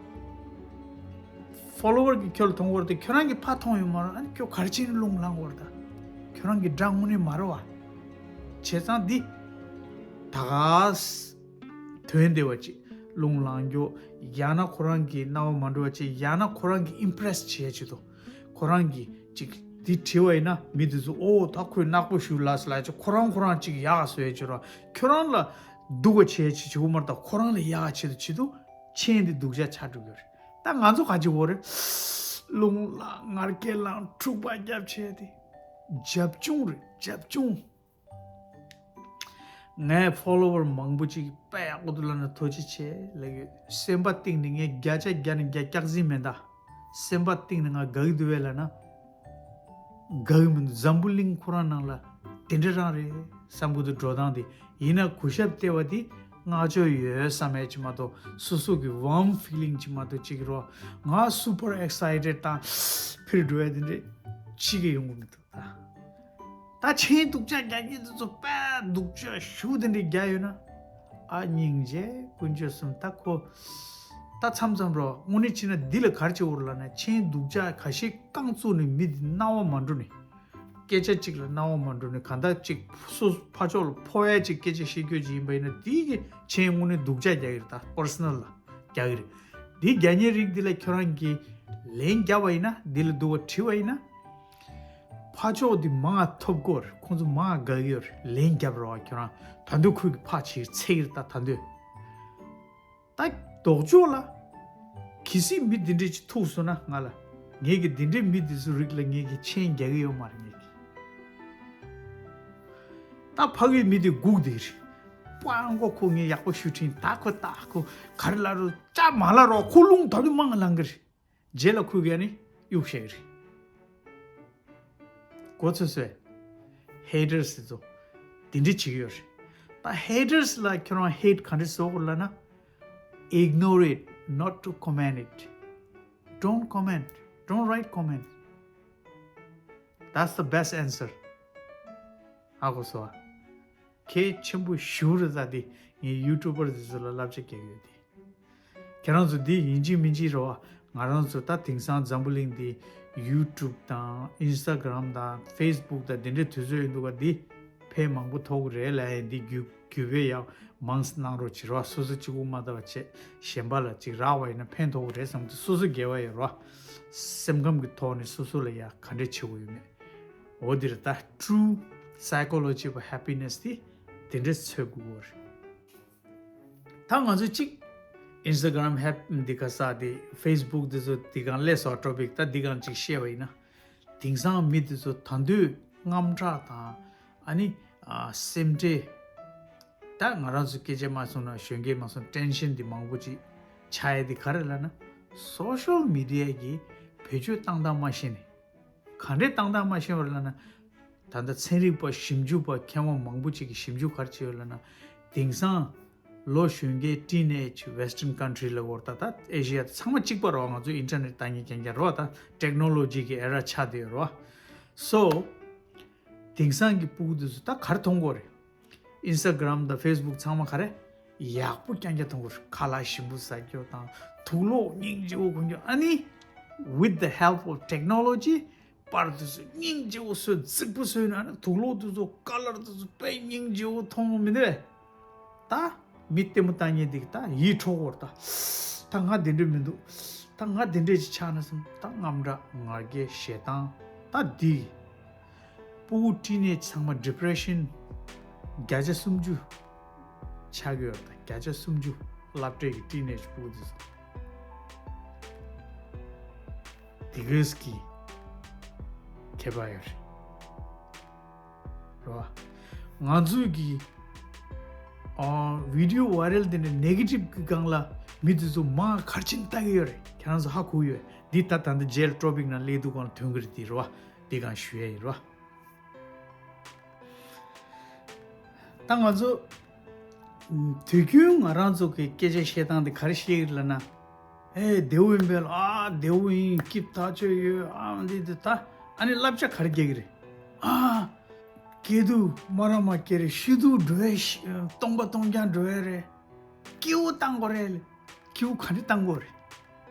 follower གི་ཁྱོད་ལ་མཐོང་གི་ཡོད་རེད་དེ། ཁྱོད་རང་གི་ཕར་མཐོང་ཡོད་མ་རེད། ཨ་ནི་ཁྱོད་ག་རེ་བྱས་ནས་རླུང་ལངས་དགོས་རེད་ད། ཁྱོད་རང་གི་དགྲ་དངོས་གནས་མ་རེད་བ། བྱས་ཙང་འདི་ད་ག་དོན་བདེ་བ་ཅིག་རླུང་ལངས་རྒྱུ། ཡང་ན་ཁོ་རང་གི་རྣ་བ་མ་འགྲོ་བ་ཅིག་ཡང་ན་ཁོ་རང་གི་impress བྱེད་ཡ་ཆེད་དུ། ཁོ་རང་གིས་ཅིག་འདི་བྲིས་པ་ཡིན་ན་མི་དེ་ཚོ་ཨོ་ད་ཁོས་ནག་པོ་ཞུ་ལ་ཟེར་ལ་ཅིག་ཁོ་རང་ཁོ་རང་ཅིག་ཡག་བཟོ་ཡ་ཆེད་དུ། ཁྱོད་རང་ལ་སྡུག་པ་བྱེད་ཡ་ཆེད་དུ་མ་རེད་ད། ཁོ་རང་ལ་ཡག་ཆེད་དུ་ཆེད་དུ་མཆན་འདི་སྡུག་ཅག་ཆགས་འགྲོ་གི་རེད། ད་ང་ཚོ་ག་ཅིག་འོ་རེད། རླུང་ལངས་ངར་སྐད་ལངས་འཁྲུག་པ་རྒྱབ་བྱས་ཏེ། རྒྱབ་ལྗོངས་རེད། རྒྱབ་ལྗོངས། ངའི་ཕོ་ལོ་ཝར་མང་པོ་ཅིག་དཔེ་ཡག་པོ་འདུག་ལབ་ན་ཐུགས་རྗེ་ཆེ་ལབ་ཡོད། སེམས་པ་གཏིང་ནས་ངས་བརྒྱ་ཆ་བརྒྱ་ནས་བརྒྱ་སྐྱག་རྫུན་མེད་ད། སེམས་པ་གཏིང་ནས་ང་དགའ་གི་འདུག་བས་ལབ་ན། དགའ་གི་མི་འདུག་འཛམ་བུ་གླིང་ཁོ་རང་ནང་ལ་དེ་འདྲ་རང་རེད་བསམ་གི་འདུག་འགྲོ་སྟངས་དེ། ཡིན་ན་གུས་ཞབས་སྟེར་བ་དེ་བསྔགས་བརྗོད་ཡོད་བསམ་ཡས་ཅིག་མ་གཏོགས། སོ་སོ་གི་ཝརམ་ཕི་ལིང་ཅིག་མ་གཏོགས་ཅིག་རོ། ང་སུ་པར་ཨེག་སའི་ཊེཌ་དང་ཕིར་འགྲོ་ཡ་དེ་འདྲ་ཅིག་གི་ཡོང་གི་མི་འདུག་ད། ད་མཆན་སྡུག་ཅག་རྒྱག་མཁན་དེ་ཚོ་དཔེ་སྡུག་ཅག་ཞུ་དེ་འདྲ་རྒྱག་ཡོད་ན། ཨ་སྙིང་རྗེ་དཀོན་མཆོག་གསུམ། ད་ཁོ་ད་མཚམས་མཚམས་རོ། དངོས་གནས་བྱས་ན་འདི་ལ་ག་རེ་བྱེད་དགོས་རེད་ལབ་ན། མཆན་སྡུག་ཅག་ཁ་ཤས་རྐང་བཙུགས་ནས་མི་འདི་སྣང་བ་མ་འགྲོ་ནས། སྐད་ཆ་གཅིག་ལ་སྣང་བ་མ་འགྲོ་ནས། གང་ལྟར་གཅིག་སོ་ཕར་ཕྱོགས་ལ་ཕོག་ཡ་གཅིག་སྐད་ཆ་བཤད་རྒྱུ་ཅིག་ཡིན་པ་ཡིན་ན། དེའི་གི་མཆན་དངོས་གནས་སྡུག་ཅག་རྒྱག་གི་རེད། ད་པར་སོ་ནལ་ལ་རྒྱག་གི་རེད། འདི་རྒྱག་མཁན་རིགས་འདི་ལ་ཁྱོད་རང་གིས་ལན་རྒྱབ་པ་ཡིན་ན། འདི་ལ་སྡུག་པ་དྲིས་པ་ཡིན་ན། ཕར་ཕྱོགས་འདི་མང་ང་ཐོབ་གོ་རེད། ཁོང་ཚོ་མང་ང་དགའ་གི་ཡོད་རེད། ལན་རྒྱབ་རོགས། ཁྱོད་རང་ད་དུང་ཁོས་ཀྱི་ཕར་ཕྱིར་འཚོལ་གི་རེད། ད་ད་དུང་ད་ལྡོག་ཕྱོགས་ལ་གལ་སྲིད་མི་འདི་འདྲས་ཅིག་ཐུག་སོང་ན་ང་ལ། ངས་ཀྱི་འདི་འདྲས་མི་འདི་ཚོའི་རིགས་ལ་ངས་ཀྱི་མཆན་རྒྱག་གི་ཡོད་མ་རེད། ངས་ཀྱི་ད་ཕ་གིའི་མི་འདི་སྒུག་བསྡད་རེད། པང་གོ་ཁོ་ངས་ཡག་པོ་ཞུ་དྲན། ད་ཁོ་ད་ཁོ་ག་རེ་ལབ་རོགས། ཅག་མ་ལབ་རོགས། ཁོ་རླུང་ད་དུང་མང་ང་ལངས་གི་རེད། རྗེས་ལ་ཁོས་ཀྱི་ཨ་ནི་གཡུག་བཞག་གི་རེད། མགོ་ཚོས་སོས། ཧེ་ཊར་སི་ཚོ་དེ་འདྲ་བྱེད་ཀྱི་ཡོད་རེད། ད་ཧེ་ཊར་སི་ལ་ཁྱོད་རང་ཧེ་ཊི་ག་འདྲ་བཟོ་དགོས་ལབ་ན། Ignore it, not to comment it. Don't comment. Don't write comment. That's the best answer. ཧ་གོ་སོང་ཨ། གལ་ཆེན་པོ་ཞེ་པོ་རེད། ད་འདི་ངས་ཡུ་ཊུབ་པར་འདི་ཚོ་ལ་བསླབ་བྱ་རྒྱག་གི་ཡོད་དེ། ཁྱེད་རང་ཚོ་འདི་ཡིན་གཅིག་མིན་གཅིག་རེད་བ། ང་རང་ཚོ་ད་དེང་སང་འཛམ་བུ་གླིང་འདི་ཡུ་ཊུབ་དང་ཨིན་སི་ཊ་གྷ་རམ་དང་ཕེ་སི་བུག་དང་འདི་འདྲའི་དུས་ཚོད་ཡིན་འདུག་ག་འདི་ཕན་མང་པོ་ཐོགས་ཀྱི་རེད་ལབ་ཡ་འདི་རྒྱུ་རྒྱུས་པས་ཡག་མང་གནང་རོགས་བྱེད་རོགས། སོ་སོ་གཅིག་པུ་མ་ལྟ་བ་བྱས་གཞན་པ་ལ་ཅིག་རག་པ་ཡིན་ན་ཕན་ཐོགས་ཀྱི་རེད་བསམ་གི་འདུག་སོ་སོ་དགེ་བ་ཡོད་རོགས། སེམས་ཁམས་ཀྱི་ཐོག་ནས་སོ་སོ་ལ་ཡ་ག་འདྲས་བྱེད་དགོས་ཡོད་མེད། འོ་འདིར་ད་ཊུ་སའི་ཀོ་ལོ་ཇི་ཨོཕ་ཧེ་པི་ནེ་སི་དེ་དེ་འདྲས་འཚོལ་དགོས་ཀྱི་རེད། ད་ང་ཚོ་གཅིག་ཨིན་སི་ཊ་གྷ་རམ་ཧེབ་འདི་ག་ས་དེ་ཕེ་སི་བུག་འདི་ཚོ་འདི་གང་སླེབས་སོང་ཊོ་པིག་ད་འདི་གང་ཅིག་བཤད་པ་ཡིན་ན། དེང་སང་མི་འདི་ཚོ་ད་དུང་དངངས་སྐྲག་དང་ཨ་ནི་ཨ་སེམས་ཁྲལ། ད་ང་རང་ཚོ་སྐད་ཆ་མ་གསུངས་ན་གཞོན་སྐྱེས་མ་གསུངས་ཊེན་ཤན་འདི་མང་པོ་ཅིག་ཆགས་ཡ་འདི་ག་རེ་ལབ་ན། སོ་ཤལ་མི་ཌི་ཡ་གི་བེད་སྤྱོད་བཏང་སྟངས་མ་ཤེས་ནས། ག་འདྲས་བཏང་སྟངས་མ་ཤེས་པ་རེད་ལབ་ན། ད་ལྟ་ཚན་རིག་པ་ཞིབ་འཇུག་པ་མཁས་དབང་མང་པོ་ཅིག་གིས་ཞིབ་འཇུག་ག་རེ་བྱས་ཡོད་ལབ་ན། དེང་སང་ལོ་གཞོན་སྐྱེས་ཊིན་ཨེཇ་ཝེ་སི་ཊརན་ཀན་ཊི་རི་ལབ་དགོས་རེད། ད་ལྟ་ཨེ་ཤི་ཡ་ཚང་མ་གཅིག་པ་རེད་བ། ང་ཚོ་ཨིན་ཊར་ནེཊ་ལྟ་མཁན་རྐྱང་རྐྱང་རེད་བ། ད་ཊེག་ནོ་ལོ་ཇི་གི་ཨེ་ར་ཆགས་བསྡད་ཡོད་རེད་བ། སོ། དེང་སང་གི་ཕྲུ་གུ་དེ་ཚོ་ད་ག་རེ་མཐོང་གི་ཡོད་རེད། ཨིན་སི་ཊ་གྷ་རམ་དང་ཕེ་སི་བུག་ཚང་མ་ག་རེ་ཡག་པོ་རྐྱང་རྐྱང་མཐོང་གི་ཡོད་རེད། ཁ་ལག་ཞིམ་པོ་ཟ་རྒྱུ་དང་དུག་ལོག་སྙིང་རྗེ་པོ་གོན་རྒྱུ། ཨ་ནི་with the help of technology པར་དེ་ཚོ་སྙིང་རྗེ་པོ་བཟོས་རྫིག་པོ་བཟོས་ན། ཨ་ནི་དུག་ལོག་དེ་ཚོ་ཀ་ལར་དེ་ཚོ་དཔེ་སྙིང་རྗེ་པོ་མཐོང་མི་འདུག་གས། ད་མི་ལྟད་མོ་ལྟ་མཁན་འདི་གི་ད་ཡིད་འཕྲོག་གོ་རེད་ད། ད་ང་དེ་འདྲ་མི་འདུག་ད་ང་དེ་འདྲ་ཅིག་ཆགས་ན་བསམ། ད་དངངས་སྐྲག་ང་རྒྱལ་ཞེ་སྡང་ད་འདི། ཕྲུ་གུ་ཊིན་ཨེཇ་ཚང་མ་ཌི་པི་རེ་ཤན་བརྒྱ་ཆ་སུམ་ཅུ་ཆགས་ཀྱི་ཡོད་རེད་ད། བརྒྱ་ཆ་སུམ་ཅུ་སློབ་གྲྭའི་གི་ཊིན་ཨེཇ་ཕྲུ་གུ་དེ་ཚོ། དེ་གས་ཀྱི་ཁྱད་པར་ཡོད་རེད། རེད་བ། ང་ཚོའི་གི་ཨ་བི་ཌི་ཡོ་ཝའི་རལ་དེ་འདྲ་ནེ་གེ་ཊིབ་གི་སྒང་ལ་མི་དེ་ཚོ་མང་ག་རེ་བྱས་ནས་ལྟ་གི་ཡོད་རེད། ཁྱེད་རང་ཚོ་ཧ་གོ་ཡོད། འདི་ད་ད་ལྟ་རྗེས་ལ་ཊོ་པིག་ནང་སླེབས་དུས་སྒང་ལ་ཐོན་གི་རེད། དེ་རེད་བ། འདི་སྒང་ཞུ་ཡས་ཡིན་རེད་བ། ད་ང་ཚོ་དུས་རྒྱུན་ང་རང་ཚོ་གི་སྐད་ཆ་བཤད་སྟངས་དེ་ག་རེ་བཤད་ཀྱི་རེད་ལབ་ན། ཨེ་བདེ་པོ་ཡིན་པས་ལ། ཨ་བདེ་པོ་ཡིན། སྐྱིད་ཐག་ཆོད་ཡོད། ཨ་འདི་འདི་ད་ཨ་ནི་བསླབ་བྱ་ག་རེ་རྒྱག་གི་རེད། ཨ་སྐྱིད་སྡུག་མ་ར་མ་སྐྱེ་རེད། ཤི་སྡུག་འགྲོ་ཡས་ཤི་སྟོང་པ་སྟོང་རྐྱང་འགྲོ་ཡས་རེད། སྐྱིད་པོ་བཏང་དགོས་རེད། སྐྱིད་པོ་ག་འདྲ་བཏང་དགོས་རེད།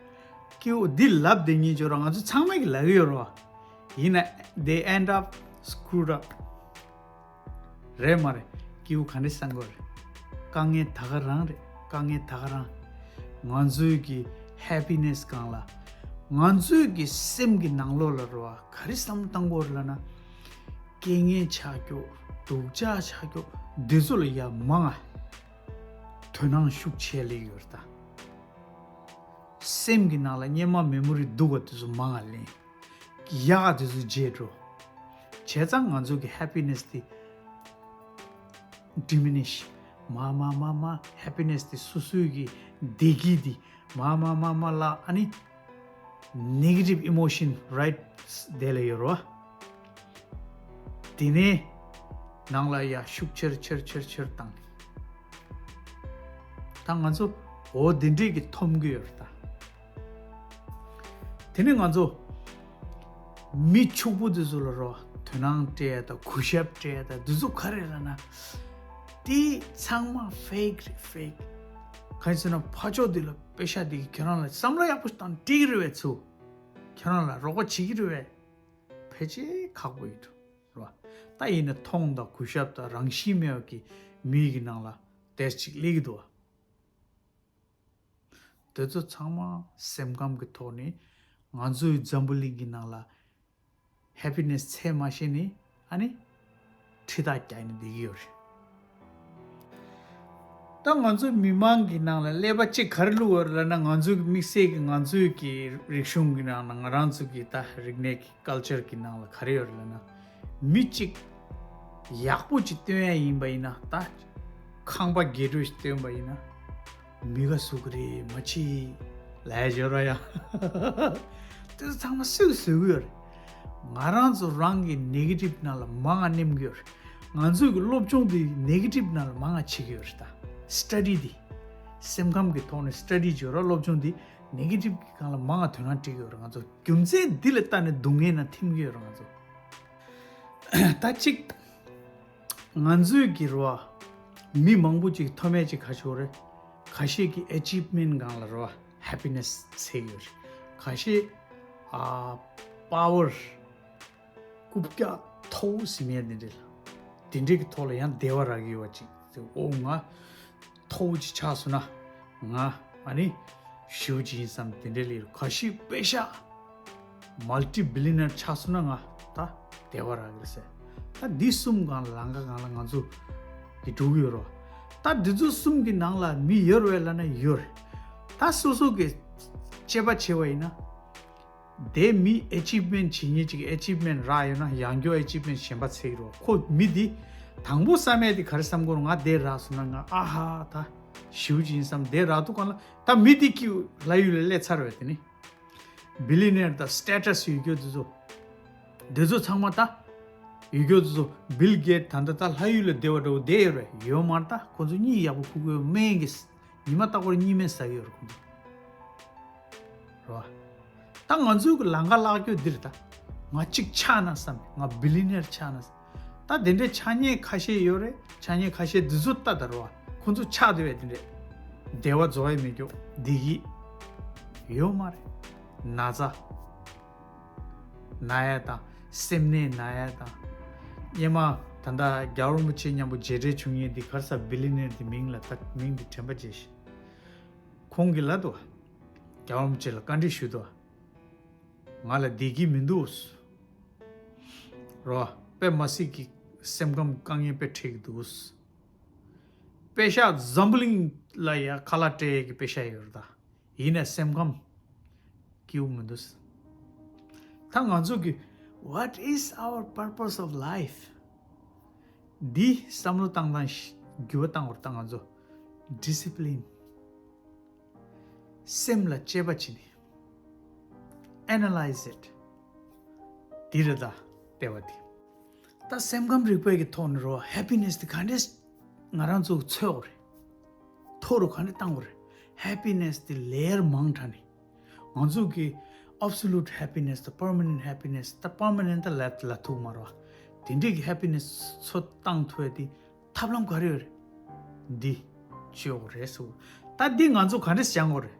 སྐྱིད་པོ་འདི་ལབ་བསྡད་མཁན་ཅིག་ཡོད་རེད། ང་ཚོ་ཚང་མས་ཀྱི་ལབ་ཀྱི་ཡོད་རེད་བ། ཡིན་ན་they end up screwed up རེད་མ་རེད། སྐྱིད་པོ་ག་འདྲ་བསམ་དགོས་རེད། དཀའ་ངལ་ད་ག་རང་རེད། དཀའ་ངལ་ད་ག་རང་། ང་ཚོའི་གི་ཧེ་པི་ནེ་སི་སྒང་ལ། ང་ཚོའི་གི་སེམས་ཀྱི་ནང་ལོགས་ལ་རེད་བ། ག་རེ་བསམ་བློ་བཏང་དགོས་རེད་ལབ་ན། རྐྱེན་ངན་ཆགས་རྒྱུ། སྡུག་ཅག་ཆགས་རྒྱུ། འདི་ཚོ་ལ་ཡ་མང་ང་དོ་སྣང་ཤུགས་ཆེ་སླེབས་ཡོད་རེད་ད། སེམས་ཀྱི་ནང་ལ་སྔོན་མ་མེ་མོ་རི་སྡུག་པ་དེ་ཚོ་མང་ང་ལེན། ཡག་ག་དེ་ཚོ་བརྗེད་འགྲོ། བྱས་ཙང་ང་ཚོ་གི་ཧེ་པི་ནེ་སི་དེ་ ཌི་མི་ནི་ཤི། མ་མ་མ་མ་ཧེ་པི་ནེ་སི་དེ་སོ་སོའི་གི་བདེ་སྐྱིད་དེ་མ་མ་མ་མ་ལ་ཨ་ནི་ནེ་གེ་ཊིབ་ཨི་མོ་ཤན་རའིཊ་དེ་ལ་ཡོད་རེད་བ། དེ་ནས་ནང་ལ་ཡ་ཤུགས་ཆེར་ཆེར་ཆེར་ཆེར་བཏང་། ད་ང་ཚོ་འོ་དེ་འདྲས་ཀྱི་འཐོམ་གི་ཡོད་རེད་ད། དེ་ནས་ང་ཚོ་མི་ཕྱུག་པོ་དེ་ཚོ་ལ་རོ་དོ་སྣང་སྤྲད་ད་གུས་ཞབས་སྤྲད་ད་དེ་ཚོ་ག་རེ་ལབ་ན། དེ་ཚང་མ་ཕེག་རེད་ཕེག་གང་ཡིན་ཟེར་ན་ཕར་ཕྱོགས་དེ་ལ་པེ་ཤ་དེ་གིས་ཁྱེད་རང་ལ་བསམ་བློ་ཡག་པོ་བཏང་སྤྲད་ཀྱི་རེད་བས་ཚུ། ཁྱེད་རང་ལ་རོགས་པ་བྱེད་ཀྱི་རེད་བས། ཕལ་ཆེར་ཁག་པོ་ཡིན་འགྲོ་རོ། ད་ཡིན་ན་མཐོང་དང་གུས་ཞབས་དང་རང་བཞིན་མེད་པ་གི་མི་གི་ནང་ལ་དེ་ཅིག་སླེབས་ཀྱི་འདུག་བ། དེ་ཚོ་ཚང་མ་སེམས་ཁམས་ཀྱི་ཐོག་ནས་ང་ཚོའི་འཛམ་བུ་གླིང་གི་ནང་ལ་ཧེ་པི་ནེ་སི་འཚོལ་མ་ཤེས་ནས་ཨ་ནི་ཁྲི་ཐག་བརྒྱབ་ནས་བསྡད་ཀྱི་ཡོད་རེད། ད་ང་ཚོ་མི་མང་གི་ནང་ལ་ཀླད་པ་གཅིག་ག་རེ་བླུགས་ཡོད་རེད་ལབ་ན། ང་ཚོའི་དམིགས་བསལ་གྱི་ང་ཚོའི་གི་རིག་གཞུང་གི་ནང་ན་ང་རང་ཚོ་གི་ད་རིག་གནས་ཀྱི་ཀལ་ཅར་གྱི་ནང་ལ་ག་རེ་ཡོད་རེད་ལབ་ན། མི་གཅིག་ཡག་པོ་ཅིག་སྟོན་ཡ་ཡིན་པ་ཡིན་ན། ད་ཁང་པ་རྒྱས་སྤྲོས་ཤིག་སྟོན་པ་ཡིན་ན། མི་ག་ཟུག་གི་རེད་མ་ཕྱི་ལས་སྦྱོར་བ་ཡ། དེ་ཚོ་ཚང་མ་སུས་བཟོས་ཀྱི་ཡོད་རེད། ང་རང་ཚོ་རང་གི་ནེ་གེ་ཊིབ་ནང་ལ་མང་ང་ནེམ་གྱི་ཡོད་རེད། ང་ཚོའི་གི་སློབ་སྦྱོང་དེ་ནེ་གེ་ཊིབ་ནང་ལ་མང་ང་བྱེད་ཀྱི་ཡོད་རེད་ད། སི་ཊ་ཌི་དེ། སེམས་ཁམས་ཀྱི་ཐོག་ནས་སི་ཊ་ཌི་བྱེད་རོགས། སློབ་སྦྱོང་དེ་ནེ་གེ་ཊིབ་ཀྱི་སྒང་ལ་མང་ང་དོ་སྣང་སྤྲད་ཀྱི་ཡོད་རེད། ང་ཚོ་རྒྱུ་མཚན་འདི་ལ་ལྟ་ནས་སྡུག་བསྔལ་ན་ཐིམ་གྱི་ཡོད་རེད་ང་ཚོ། ད་གཅིག་ང་ཚོའི་གི་རོ་མི་མང་པོ་ཅིག་མཐོ་དམན་ཅིག་ག་ཤོར་རེད། ཁ་ཤས་ཀྱི་ཨེ་ཅིབ་མེན་སྒང་ལ་རོ་ཧེ་པི་ནེ་སི་འཚོལ་ཡོད་རེད། ཁ་ཤས་ཨ་པ་ཝར་རྐུབ་བཀྱག་མཐོ་བོ་ཟིན་ཡས་དེ་འདྲས་ལ་དེ་འདྲས་ཀྱི་ཐོག་ལ་ཡང་བདེ་བ་རག་གི་ཡོད་པ་ཅིག་ཨོ་ང་མཐོ་བོ་ཅིག་ཆགས་སོང་ན་ང་ཨ་ནི་ཞེ་པོ་ཅིག་ཡིན་བསམ་དེ་འདྲས་ལ་ཁ་ཤས་པེ་ཤ་མལ་ཊི་བི་ལི་ནེར་ཆགས་སོང་ན་ང་ད་བདེ་བ་རག་གི་རེད་ཟེར། ད་འདི་གསུམ་སྒང་ལ་ལམ་ཁ་སྒང་ལ་ང་ཚོ་གི་འགྲོ་གི་ཡོད་རོ། ད་འདི་ཚོ་གསུམ་གི་ནང་ལ་མི་ཡོད་རེད་ལབ་ན་ཡོད་རེད། ད་སོ་སོ་གི་དཔྱད་པ་བྱས་པ་ཡིན་ན། དེ་མི་ཨེ་ཅིབ་མེན་བྱེད་མཁན་ཅིག་ཨེ་ཅིབ་མེན་རག་ཡོད་ན་ཡང་བསྐྱར་ཨེ་ཅིབ་མེན་གཞན་པ་འཚོལ་གྱི་རོ། ཁོ་མི་འདི་དང་པོ་བསམ་ཡས་དེ་ག་རེ་བསམ་གྱི་རོ། ང་དེ་རག་སོང་ན་ང་ཨ་ཧ་ད་ཞེ་པོ་ཅིག་ཡིན་བསམ། དེ་རག་དུས་སྒང་ལ་ད་མི་དེ་ཀྱི་ལྷ་ཡུལ་ལ་སླེབས་ཚར་བས། དེ་ནི་བི་ལི་ནེར་དང་སི་ཊེ་ཊས་ཡོད་རྒྱུ་དེ་ཚོ། དེ་ཚོ་ཚང་མ་ད་ཡོད་རྒྱུ་དེ་ཚོ་བིལ་གེ་ཊི་ད་ད་ད་ལྷ་ཡུལ་ལ་བདེ་བ་འདྲ་བོ་བསྡད་ཡོད་རེད། ཡོད་མ་རེད། ད་ཁོ་ཚོ་གཉིད་ཡག་པོ་ཁུག་གི་ཡོད། སྨན་གྱི་ཉི་མ་རྟག་པར་གཉིད་སྨན་ཟ་གི་ཡོད་རེད་ཁོ་ཚོ། རེད་བ། ད་ང་ཚོའི་གི་ལམ་ཁ་བརླག་རྒྱུ་འདི་རེད་ད། ང་གཅིག་ཆགས་ན་བསམ། ང་བི་ལི་ནེར་ཆགས་ན་བསམ། ད་དེ་འདྲའི་ཆགས་མཁན་ཁ་ཤས་ཡོད་རེད། ཆགས་མཁན་ཁ་ཤས་འདི་ཚོ་ལྟ་ད་རེད་བ། ཁོ་ཚོ་ཆགས་བསྡད་པའི་དེ་འདྲས་བདེ་བ་རྫོགས་ཡས་མེད་རྒྱུ་བདེ་སྐྱིད་ཡོད་མ་རེད། ན་ཚ་ན་ཡས་དང་སེམས་ནད་ན་ཡས་དང་། སྔོན་མ་ད་ལྟ་རྒྱལ་བ་རིན་པོ་ཆེ་མཉམ་པོ་མཇལ་འཕྲད་བྱུང་མཁན་འདི་ག་རེ་ཟེར། བི་ལི་ནེར་འདི་མིང་ལ་ད་མིང་འདི་དྲན་པ་བརྗེད་ཤག་ཁོང་གིས་ལབ་འདུག་རྒྱལ་བ་རིན་པོ་ཆེ་ལ་བཀའ་འདྲི་ཞུས་འདུག་ང་ལ་བདེ་སྐྱིད་མི་འདུག་རོ། དཔེ་མི་སྲིད་ཀྱི་སེམས་ཁམས་དཀའ་ངལ་དཔེ་འཕྲད་ཀྱི་འདུག་པེ་ཤ་འཛམ་བུ་གླིང་ལ་ཡ་ཁ་ལག་སྤྲད་ཡས་ཀྱི་པེ་ཤ་ཡོད་རེད་ད། ཡིན་ནའི་སེམས་ཁམས་སྐྱིད་པོ་མི་འདུག་ད་ང་ཚོ་གི་What is our purpose of life? འདི་བསམ་བློ་བཏང་སྟངས་ཤིག་འགྱུར་བ་བཏང་བར་ད་ང་ཚོ་ཌི་སི་པི་ལིན། སེམས་ལ་དཔྱད་པ་བྱས་ནས། Analyze it. འདི་རེད་ད་ལྟེ་བ་འདི། ད་སེམས་ཁམས་རིག་པའི་གི་ཐོག་ནས་རོ་ཧེ་པི་ནེ་སི་དེ་ག་འདྲས་ང་རང་ཚོ་འཚོལ་དགོས་རེད། མཐོ་རུ་ག་འདྲས་བཏང་དགོས་རེད། ཧེ་པི་ནེ་སི་དེ་ལེ་ཡར་མང་དྲགས་ནས། ང་ཚོ་གི་ཨབ་སོ་ལུཊ་ཧེ་པི་ནེ་སི་དང་པར་མ་ནེན་ཊི་ཧེ་པི་ནེ་སི། ད་པར་མ་ནེན་ཊི་ད་ལབ་ལབ་ཐུབ་མ་རེད་བ། དེ་འདྲས་ཀྱི་ཧེ་པི་ནེ་སི་ཚོ་བཏང་ཐུབ་ཡ་དེ་ཐབས་ལམ་ག་རེ་ཡོད་རེད། འདི་བཅོས་དགོས་རེད་ཟེར། ད་འདི་ང་ཚོ་ག་འདྲས་སྦྱང་དགོས་རེད།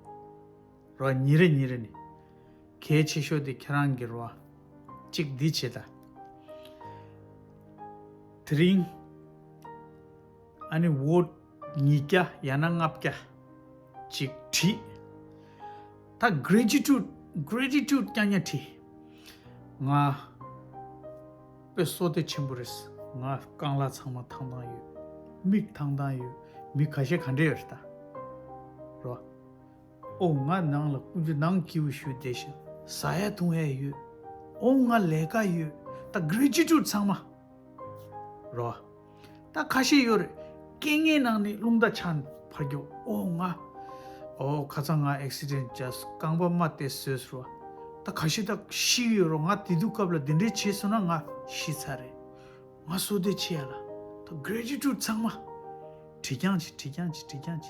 རོ་ཉིན་རེ་ཉིན་རེ་ནས། གལ་ཆེ་ཤོས་དེ་ཁྱེད་རང་གི་རོ། གཅིག་འདི་བྱེད་ད། དེ་རིང་ཨ་ནི་ཝོཌ་ཉིས་བརྒྱ་ཡང་ན་ལྔ་བརྒྱ་ཅིག་བྲིས། ད་གྷི་རེ་ཊི་ཊུཌ། གྷི་རེ་ཊི་ཊུཌ་རྐྱང་རྐྱང་བྲིས། ང་དཔེ་བསོད་བདེ་ཆེན་པོ་རེད། ང་རྐང་ལག་ཚང་མ་ཐང་ཐང་ཡོད། མིག་ཐང་ཐང་ཡོད། མི་ཁ་ཤས་ག་འདྲས་ཡོད་རེད་ད། རོ། ཨོ་ང་ནང་ལ་ཀུན་སྤྱོད་ནང་སྐྱིད་པོ་ཞུ་བསྡད་ཤག་ཟ་ཡ་འཐུང་ཡ་ཡོད། ཨོ་ང་ལས་ཀ་ཡོད། ད་གྷི་རེ་ཊི་ཊུཌ་ཚང་མ། རོ། ད་ཁ་ཤས་ཡོད་རེད། རྐྱེན་ངན་ནང་ནས་རླུང་རྟ་ཆག་ཕར་རྒྱུག་ཨོ་ང་། ཨོ་ཁ་སང་ང་ཨེག་སི་ཌེན་ཊི་བྱས་རྐང་པ་རྨ་བཏེགས་བཟོས་སོང་བ། ད་ག་ཤེད་ད་ཤི་གི་ཡོད་རོ། ང་དེ་དུས་སྐབས་ལ་འདི་འདྲའི་བྱས་སོང་ན་ང་ཤི་ཚར་རེད། ང་བསོད་བདེ་ཆེ་ཡ་ལ། ད་གྷེ་རེ་ཊི་ཊུཌ་ཚང་མ་བྲིས་རྐྱང་བྱེད། བྲིས་རྐྱང་བྱེད། བྲིས་རྐྱང་བྱེད།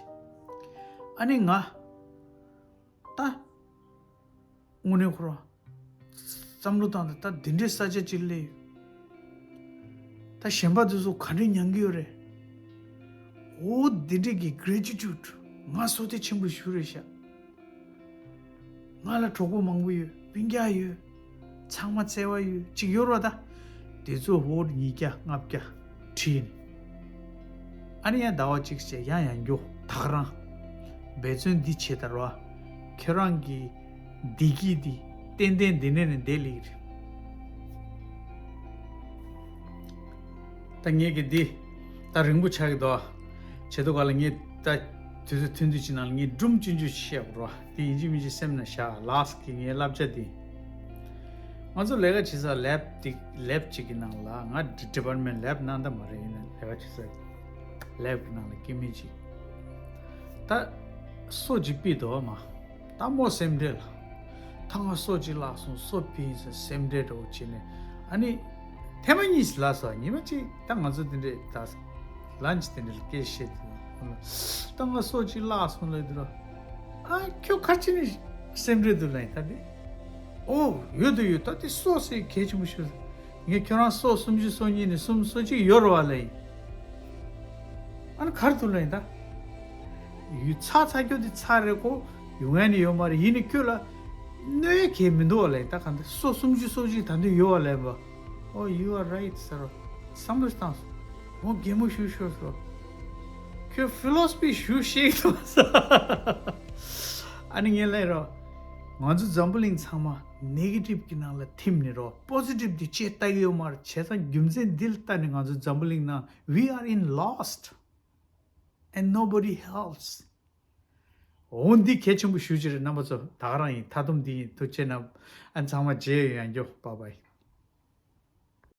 ཨ་ནི་ང་ད་དངོས་གནས་ཁོ་རང་བསམ་བློ་བཏང་སྟེ་ད་འདི་འདྲའི་ས་ཆ་ཅིག་སླེབས་ཡོད། ད་གཞན་པ་དེ་ཚོ་ག་འདྲས་མྱང་གི་ཡོད་རེད། འོ་འདི་འདྲས་ཀྱི་གྷེ་རེ་ཊི་ཊུཌ། ང་བསོད་བདེ་ཆེན་པོ་ཞིག་རེད་ཤག་ང་ལ་གྲོགས་པོ་མང་པོ་ཡོད། སྤུན་ཀྱག་ཡོད། ཚང་མ་བརྩེ་བ་ཡོད་ཅིག་ཡོད་རོ། ད་དེ་ཚོ་འོ་ཉིས་བརྒྱ་ལྔ་བརྒྱ་བྲིས་ནས། ཨ་ནི་ཡང་ཟླ་བ་གཅིག་བྱས་ཡང་ཡང་རྒྱུག་ད་ག་རང་འབད་བརྩོན་འདི་བྱེད་ད་རོ། ཁྱོད་རང་གི་བདེ་སྐྱིད་འདི་ཏན་ཏན་འདི་ནས་ནས་འདས་ལེགས་རེད། ད་ངས་ཀྱི་འདི་ད་རིང་པོ་ཆགས་ཀྱི་འདུག་བྱེད་དུས་ག་ལ་ངས་ད་དུས་ཚོད་ཐུང་ཐུང་ཅིག་ནང་ལ་ངས་སྒྲུང་ཆུང་ཆུང་ཞིག་བཤད་དགོས་རོ། དེ་ཡིན་གཅིག་མིན་གཅིག་སེམས་ནང་བཞག་ལགས་ཀྱི་ངའི་བསླབ་བྱ་འདི། ང་ཚོ་ལས་ཀ་བྱེད་ས་ལེབ་དེ་ལེབ་ཅིག་གི་ནང་ལ། ང་ཌི་པཱར་མེན་ཊི་ལེབ་ནང་ད་མ་རེད། ཡིན་ན་ལས་ཀ་བྱེད་ས་ལེབ་གི་ནང་ལ་སྐྱེ་དམན་ཅིག་ད་སོ་ཅིག་ཕུད་འདུག་མ། ད་མོ་སེམས་ཁྲལ་ལ། ད་ང་སོ་ཅིག་བརླག་སོང་། སོ་ཕུད་ཡིན་ཟེར་སེམས་ཁྲལ་འདྲ་བོ་བྱས་ནས། ཨ་ནི་ཐེངས་མ་གཉིས་ལ་སོ་ཉི་མ་གཅིག་ད་ང་ཚོ་དེ་འདྲས་ད་ལན་ཅིག་དེ་འདྲས་ལ་སྐད་བཤད་དུས། ད་ང་སོ་གཅིག་བརླག་སོང་ལབ་དུས། ཨ་ཁྱོད་ག་ཅི་ནས་སེམས་ཁྲལ་འདུག་ལབ་ཡིན་ད་དེ། ཨོ་ཡོད་དུ་ཡོད། ད་དེ་སོ་སེ་གལ་ཆེན་པོ་ཞིག་ངས་ཁྱོད་རང་སོ་སུམ་ཅུ་སོ་གཉིས་ནས་གསུམ་སོ་གཅིག་ཡོད་རེད་བ་ལབ་ཡིན། ཨ་ནི་ག་རེ་འདུག་ལབ་ཡིན་ད། ཡུལ་ཚ་ཚ་ཁྱོད་དེ་ཚ་རེད་ཁོ། ཡོང་ཡ་ནི་ཡོད་མ་རེད། ཡིན་ནི་ཁྱོད་ལ་གནོད་ཡ་གལ་མི་འདུག་བ་ལབ་ཡིན་ད། ག་འདི་སོ་སུམ་ཅུ་སོ་གཅིག་ད་འདི་ཡོད་བ་ལབ་ཡིན་པ། Oh, you are right ཟེར་རོ། བསམ་བློ་བཏང་སོང་། འོ་གད་མོ་ཤུར་ཤོར་སོང་། ཁྱོད་ཕི་ལོ་སི་ཕི་ཞུ་ཤེས་ཀྱི་འདུག་ས། ཨ་ནི་ངས་ལབ་རོ། ང་ཚོ་འཛམ་བུ་གླིང་ཚང་མ་ནེ་གེ་ཊིབ་ཀྱི་ནང་ལ་ཐིམ་ནས་རོ། པོ་ཟི་ཊིབ་འདི་ཅེས་ལྟ་གི་ཡོད་མ་རེད། བྱས་ཙང་རྒྱུ་མཚན་འདི་ལ་ལྟ་ནས་ང་ཚོ་འཛམ་བུ་གླིང་ནང་we are in lost and nobody helps. འོ་འདི་གལ་ཆེན་པོ་ཞུ་ཅི་རེད། རྣམ་པ་ཚོ་ད་ག་རང་ཡིན། མཐའ་སྡོམ་འདི་ཡིན། ཐུགས་རྗེ་གནང་། ཨ་ཚང་མ་མཇལ་ཡོང་ཡང་རྒྱོ། Bye bye.